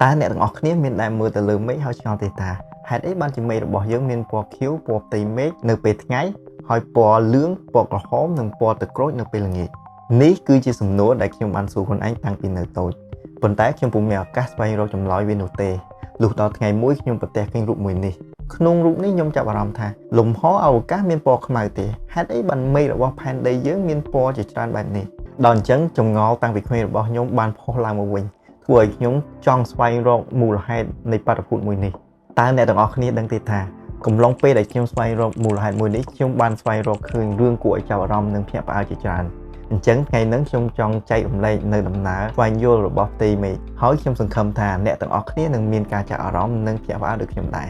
តើអ្នកទាំងអស់គ្នាមានដែលមើលទៅលើមេឃហើយឆ្ងល់ទេថាហេតុអីបានជាមេឃរបស់យើងមានពណ៌ខៀវពណ៌ផ្ទៃមេឃនៅពេលថ្ងៃហើយពណ៌លឿងពណ៌ក្រហមនិងពណ៌ទឹកក្រូចនៅពេលល្ងាចនេះគឺជាសំណួរដែលខ្ញុំបានសួរខ្លួនឯងតាំងពីនៅតូចប៉ុន្តែខ្ញុំពុំមានឱកាសស្វែងរកចម្លើយវានោះទេលុះដល់ថ្ងៃមួយខ្ញុំប្រទះឃើញរូបមួយនេះក្នុងរូបនេះខ្ញុំចាប់អារម្មណ៍ថាលំហអវកាសមានពណ៌ខ្មៅទេហេតុអីបានមេឃរបស់ផែនដីយើងមានពណ៌ជាច្រើនបែបនេះដល់អញ្ចឹងចម្ងល់តាំងពីក្មេងរបស់ខ្ញុំបានផុសឡើងមកវិញ ធ្វើឲ្យខ្ញុំចង់ស្វែងរកមូលហេតុនៃបាតុភូតមួយនេះតើអ្នកទាំងអស់គ្នាដឹងទេថាកំឡុងពេលដែលខ្ញុំស្វែងរកមូលហេតុមួយនេះខ្ញុំបានស្វែងរកឃើញរឿងគួរឲ្យចាប់អារម្មណ៍និងភ្ញាក់ផ្អើលជាច្រើនអញ្ចឹងថ្ងៃនេះខ្ញុំចង់ចែករំលែកនៅដំណើរស្វែងយល់របស់ផ្ទៃមេឃហើយខ្ញុំសង្ឃឹមថាអ្នកទាំងអស់គ្នានឹងមានការចាប់អារម្មណ៍និងភ្ញាក់ផ្អើលដូចខ្ញុំដែរ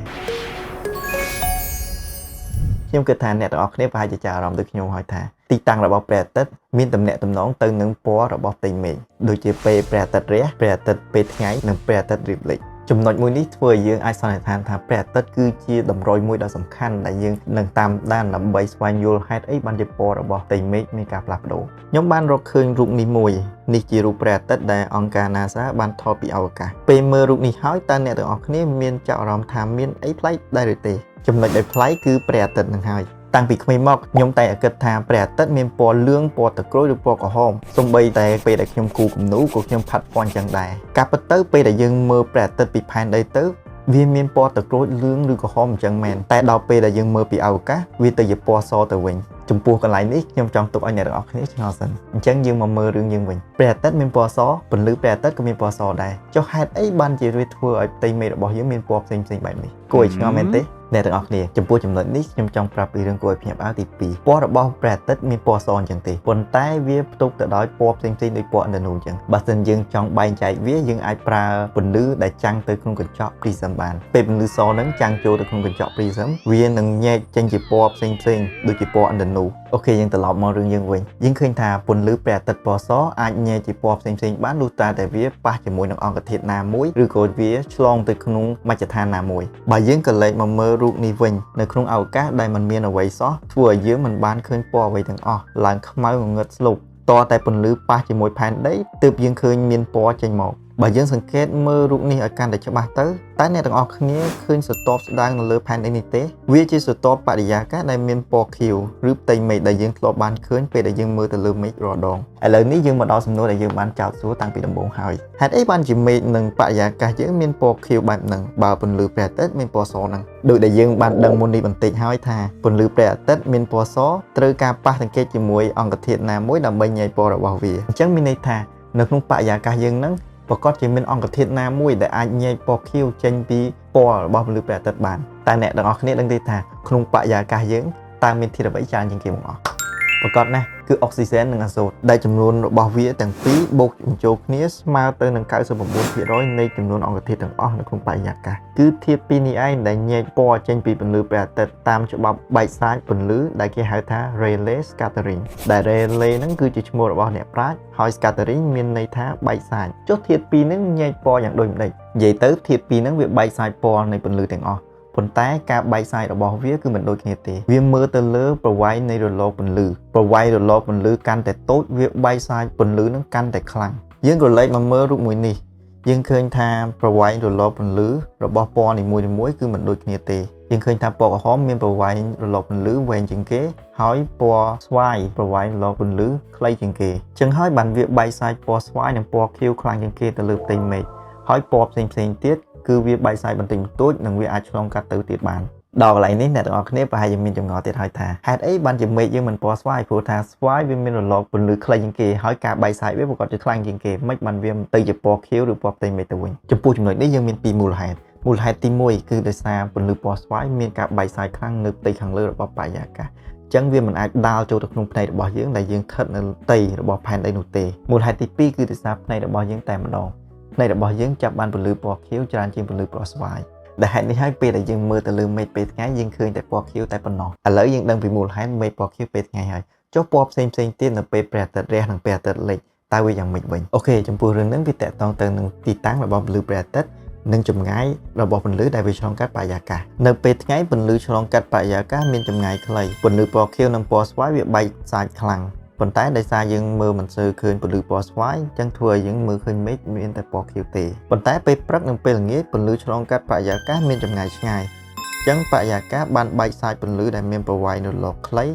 ខ្ញុំគិតថាអ្នកទាំងអស់គ្នាប្រហែលជាចាប់អារម្មណ៍ដូចខ្ញុំហើយថាទីតាំងរបស់ព្រះអាទិត្យមានទំនាក់ទំនងទៅនឹងពណ៌របស់ផ្ទៃមេឃដូចជាពេលព្រះអាទិត្យរះព្រះអាទិត្យពេលថ្ងៃនិងព្រះអាទិត្យរៀបលិចចំណុចមួយនេះធ្វើឲ្យយើងអាចសន្និដ្ឋានថាព្រះអាទិត្យគឺជាតម្រុយមួយដ៏សំខាន់ដែលយើងនឹងតាមដានដើម្បីស្វែងយល់ហេតុអីបានជាពណ៌របស់ផ្ទៃមេឃមានការផ្លាស់ប្ដូរខ្ញុំបានរកឃើញរូបនេះមួយនេះជារូបព្រះអាទិត្យដែលអង្គការ NASA បានថតពីអវកាសពេលមើលរូបនេះហើយតើអ្នកទាំងអស់គ្នាមានចាប់អារម្មណ៍ថាមានអីប្លែកដែរឬទេចំណុចដែលប្លែកគឺព្រះអាទិត្យនឹងហើយតាំងពីក្មេងមកខ្ញុំតែគិតថាព្រះអាទិត្យមានពណ៌លឿងពណ៌ទឹកក្រូចឬពណ៌ក្រហមសូម្បីតែពេលដែលខ្ញុំគូគំនូក៏ខ្ញុំផាត់ពណ៌អញ្ចឹងដែរការពិតទៅពេលដែលយើងមើលព្រះអាទិត្យពីផែនដីទៅវាមានពណ៌ទឹកក្រូចលឿងឬក្រហមអញ្ចឹងមែនតែដល់ពេលដែលយើងមើលពីអវកាសវាទៅជាពណ៌សទៅវិញចំពោះកន្លែងនេះខ្ញុំចង់ទុកឲ្យអ្នកទាំងអស់គ្នាឆ្ងល់សិនអញ្ចឹងយើងមកមើលរឿងយើងវិញព្រះអាទិត្យមានពណ៌សពន្លឺព្រះអាទិត្យក៏មានពណ៌សដែរចុះហេតុអីបានជាវាធ្វើឲ្យផ្ទៃមេឃរបស់យើងមានពណ៌ផ្សេងៗបែបនេះគួរឲ្យឆ្ងល់មែនទេអ្នកទាំងអស់គ្នាចំពោះចំណុចនេះខ្ញុំចង់ប្រាប់ពីរឿងគួរឲ្យភ្ញាក់ផ្អើលទី2ពណ៌របស់ព្រះអាទិត្យមានពណ៌សអញ្ចឹងទេប៉ុន្តែវាផ្ទុកទៅដោយពណ៌ផ្សេងៗដូចពណ៌ឥណ្ឌូអញ្ចឹងបើសិនយើងចង់បែងចែកវាយើងអាចប្រើពន្លឺដែលចាំងទៅក្នុងកញ្ចក់ prism បានពេលពន្លឺសហ្នឹងចាំងចូលទៅក្នុងកញ្ចក់ prism វានឹងញែកចេញជាពណ៌ផ្សេងផ្សេងដូចជាពណ៌ឥណ្ឌូOK យើងត្រឡប់មករឿងយើងវិញយើងឃើញថាពន្លឺព្រះអាទិត្យពណ៌សអាចញែកជាពណ៌ផ្សេងផ្សេងបានលុះត្រាតែវាប៉ះជាមួយនឹងអង្គធាតុណាមួយឬក៏វាឆ្លងទៅក្នុងមជ្ឈដ្ឋានណាមួយបើយើងក៏លេចមកមើលរូបនេះវិញនៅក្នុងអវកាសដែលមិនមានអ្វីសោះធ្វើឲ្យយើងមិនបានឃើញពណ៌អ្វីទាំងអស់ឡើងខ្មៅងងឹតស្លុបតតែពន្លឺប៉ះជាមួយផែនដីទើបយើងឃើញមានពណ៌ចេញមកបើយើងសង្កេតមើលរូបនេះឲ្យកាន់តែច្បាស់ទៅតើអ្នកទាំងអស់គ្នាឃើញស្រទាប់ស្ដើងនៅលើផែនដីនេះទេវាជាស្រទាប់បរិយាកាសដែលមានពណ៌ខៀវឬផ្ទៃមេឃដែលយើងធ្លាប់បានឃើញពេលដែលយើងមើលទៅលើមេឃរាល់ដងឥឡូវនេះយើងមកដល់សំណួរដែលយើងបានចោទសួរតាំងពីដំបូងហើយហេតុអីបានជាមេឃនិងបរិយាកាសយើងមានពណ៌ខៀវបែបហ្នឹងបើពន្លឺព្រះអាទិត្យមានពណ៌សហ្នឹងដោយដែលយើងបានដឹងមុននេះបន្តិចហើយថាពន្លឺព្រះអាទិត្យមានពណ៌សត្រូវការប៉ះទង្គិចជាមួយអង្គធាតុណាមួយដើម្បីញែកពណ៌របស់វាអញ្ចឹងមានន័យថានៅក្នុងបរិយាកាសយើងហ្នឹងប្រកាសជាមានអង្គធាតុណាមួយដែលអាចញែកពណ៌ខៀវចេញពីពណ៌របស់ពន្លឺព្រះអាទិត្យបានតែអ្នកទាំងអស់គ្នាដឹងទេថាក្នុងបរិយាកាសយើងតើមានធាតុអ្វីច្រើនជាងគេបង្អស់ប្រកាសណាស់គឺអុកស៊ីសែននិងអាសូតដែលចំនួនរបស់វាទាំងពីរបូកបញ្ចូលគ្នាស្មើទៅនឹង99%នៃចំនួនអង្គធាតុទាំងអស់នៅក្នុងបរិយាកាសគឺធាតុពីរនេះឯងដែលញែកពណ៌ចេញពីពន្លឺព្រះអាទិត្យតាមច្បាប់បែកសាចពន្លឺដែលគេហៅថា Rayleigh scattering ដែល Rayleigh ហ្នឹងគឺជាឈ្មោះរបស់អ្នកប្រាជ្ញហើយ scattering មានន័យថាបែកសាចចុះធាតុពីរហ្នឹងញែកពណ៌យ៉ាងដូចម្ដេចនិយាយទៅធាតុពីរហ្នឹងវាបែកសាចពណ៌នៃពន្លឺទាំងអស់ប៉ុន្តែការបែកសាយរបស់វាគឺមិនដូចគ្នាទេវាមើលទៅលើប្រវែងនៃរលកពន្លឺប្រវែងរលកពន្លឺកាន់តែតូចវាបែកសាយពន្លឺនឹងកាន់តែខ្លាំងយើងក៏លេចមកមើលរូបមួយនេះយើងឃើញថាប្រវែងរលកពន្លឺរបស់ពណ៌នីមួយៗគឺមិនដូចគ្នាទេយើងឃើញថាពណ៌ក្រហមមានប្រវែងរលកពន្លឺវែងជាងគេហើយពណ៌ស្វាយប្រវែងរលកពន្លឺខ្លីជាងគេចឹងហើយបានវាបែកសាយពណ៌ស្វាយនិងពណ៌ខៀវខ្លាំងជាងគេទៅលើផ្ទៃមេឃហើយពណ៌ផ្សេងផ្សេងទៀតគឺវាបែកសាយបន្តិចបន្តួចនិងវាអាចឆ្លងកាត់ទៅទៀតបានដល់កន្លែងនេះអ្នកទាំងអស់គ្នាប្រហែលជាមានចម្ងល់ទៀតហើយថាហេតុអីបានជាមេឃយើងមិនពណ៌ស្វាយព្រោះថាស្វាយវាមានរលកពន្លឺខ្លីជាងគេហើយការបែកសាយវាប្រកាសជាខ្លាំងជាងគេមិនបានវាទៅជាពណ៌ខៀវឬពណ៌ផ្ទៃមេឃទៅវិញចំពោះចំណុចនេះយើងមានពីរមូលហេតុមូលហេតុទី1គឺដោយសារពន្លឺពណ៌ស្វាយមានការបែកសាយខ្លាំងនៅផ្ទៃខាងលើរបស់បរិយាកាសចឹងវាមិនអាចដាល់ចូលទៅក្នុងភ្នែករបស់យើងដែលយើងស្ថិតនៅផ្ទៃរបស់ផែនដីនោះទេមូលហេតុទី2គឺដោយសារភ្នែករបស់យើងតែម្ដងភ្នែករបស់យើងចាប់បានពន្លឺពណ៌ខៀវច្រើនជាងពន្លឺពណ៌ស្វាយដែលហេតុនេះហើយពេលដែលយើងមើលទៅលើមេឃពេលថ្ងៃយើងឃើញតែពណ៌ខៀវតែប៉ុណ្ណោះឥឡូវយើងដឹងពីមូលហេតុមេឃពណ៌ខៀវពេលថ្ងៃហើយចុះពណ៌ផ្សេងផ្សេងទៀតនៅពេលព្រះអាទិត្យរះនិងព្រះអាទិត្យលិចតើវាយ៉ាងម៉េចវិញ OK ចំពោះរឿងហ្នឹងវាតកតងទៅនឹងទីតាំងរបស់ពន្លឺព្រះអាទិត្យនិងចម្ងាយរបស់ពន្លឺដែលវាឆ្លងកាត់បរិយាកាសនៅពេលថ្ងៃពន្លឺឆ្លងកាត់បរិយាកាសមានចម្ងាយខ្លីពន្លឺពណ៌ខៀវនិងពណ៌ស្វាយវាបែកសាចខ្លាំង។ ប៉ុន្តែដោយសារយើងមើលមិនសូវឃើញពន្លឺពណ៌ស្វាយអញ្ចឹងធ្វើឲ្យយើងមើលឃើញមេឃមានតែពណ៌ខៀវទេប៉ុន្តែពេលព្រឹកនិងពេលល្ងាចពន្លឺឆ្លងកាត់បរិយាកាសមានចម្ងាយឆ្ងាយអញ្ចឹងបរិយាកាសបានបែកសាចពន្លឺដែលមានប្រវែងរលកខ្លី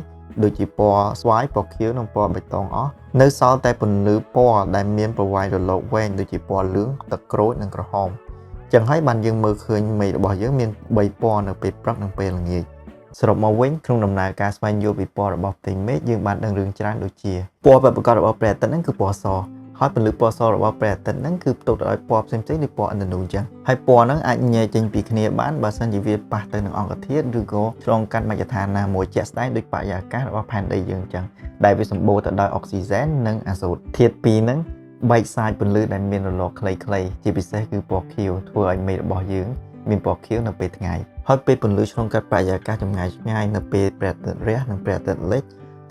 ដូចជាពណ៌ស្វាយពណ៌ខៀវនិងពណ៌បៃតងអស់នៅសល់តែពន្លឺពណ៌ដែលមានប្រវែងរលកវែងដូចជាពណ៌លឿងទឹកក្រូចនិងក្រហមចឹងហើយបានយើងមើលឃើញមេឃរបស់យើងមាន3ពណ៌នៅពេលព្រឹកនិងពេលល្ងាចសរុបមកវិញក្នុងដំណើរការស្វែងយល់ពីពណ៌របស់ផ្ទៃមេឃយើងបានដឹងរឿងច្រើនដូចជាពណ៌ពិតប្រាកដរបស់ព្រះអាទិត្យហ្នឹងគឺពណ៌សហើយពន្លឺពណ៌សរបស់ព្រះអាទិត្យហ្នឹងគឺផ្ទុកទៅដោយពណ៌ផ្សេងៗដូចពណ៌ឥណ្ឌូអញ្ចឹងហើយពណ៌ហ្នឹងអាចញែកចេញពីគ្នាបានបើសិនជាវាប៉ះទៅនឹងអង្គធាតុឬក៏ឆ្លងកាត់មជ្ឈដ្ឋានណាមួយជាក់ស្ដែងដូចបរិយាកាសរបស់ផែនដីយើងអញ្ចឹងដែលវាសម្បូរទៅដោយអុកស៊ីហ្សែននិងអាសូតធាតុពីរហ្នឹងបែកសាចពន្លឺដែលមានរលកខ្លីៗជាពិសេសគឺពណ៌ខៀវធ្វើឲ្យមេឃរបស់យើងមានពណ៌ខៀវនៅពេលថ្ងៃហើយពេលពន្លឺឆ្លងកាត់បរិយាកាសចម្ងាយឆ្ងាយនៅពេលព្រះអាទិត្យរះនិងព្រះអាទិត្យលិច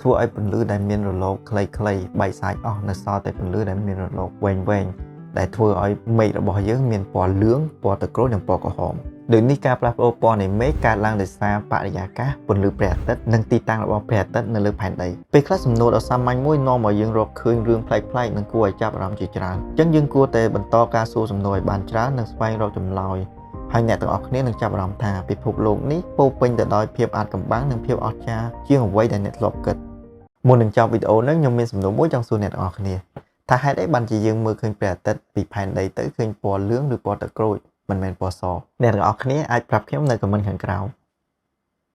ធ្វើឲ្យពន្លឺដែលមានរលកខ្លីៗបែកសាចអស់នៅសល់តែពន្លឺដែលមានរលកវែងៗដែលធ្វើឲ្យមេឃរបស់យើងមានពណ៌លឿងពណ៌ទឹកក្រូចនិងពណ៌ក្រហមដូចនេះការផ្លាស់ប្ដូរពណ៌នៃមេឃកើតឡើងដោយសារបរិយាកាសពន្លឺព្រះអាទិត្យនិងទីតាំងរបស់ព្រះអាទិត្យនៅលើផែនដីពេលខ្លះសំណួរដ៏សាមញ្ញមួយនាំឲ្យយើងរកឃើញរឿងប្លែកៗនិងគួរឲ្យចាប់អារម្មណ៍ជាច្រើនអញ្ចឹងយើងគួរតែបន្តការសួរសំណួរឲ្យបានច្រើននិងស្វែងរកចម្លើយហើយអ្នកទាំងអស់គ្នានឹងចាប់អារម្មណ៍ថាពិភពលោកនេះពោរពេញទៅដោយភាពអាថ៌កំបាំងនិងភាពអស្ចារ្យជាងអ្វីដែលអ្នកធ្លាប់គិតមុននឹងចប់វីដេអូនេះខ្ញុំមានសំណួរមួយចង់សួរអ្នកទាំងអស់គ្នាថាហេតុអីបានជាយើងមើលឃើញព្រះអាទិត្យពីផែនដីទៅឃើញពណ៌លឿងឬពណ៌ទឹកក្រូចមិនមែនពណ៌សអ្នកទាំងអស់គ្នាអាចប្រាប់ខ្ញុំនៅ comment ខាងក្រោម។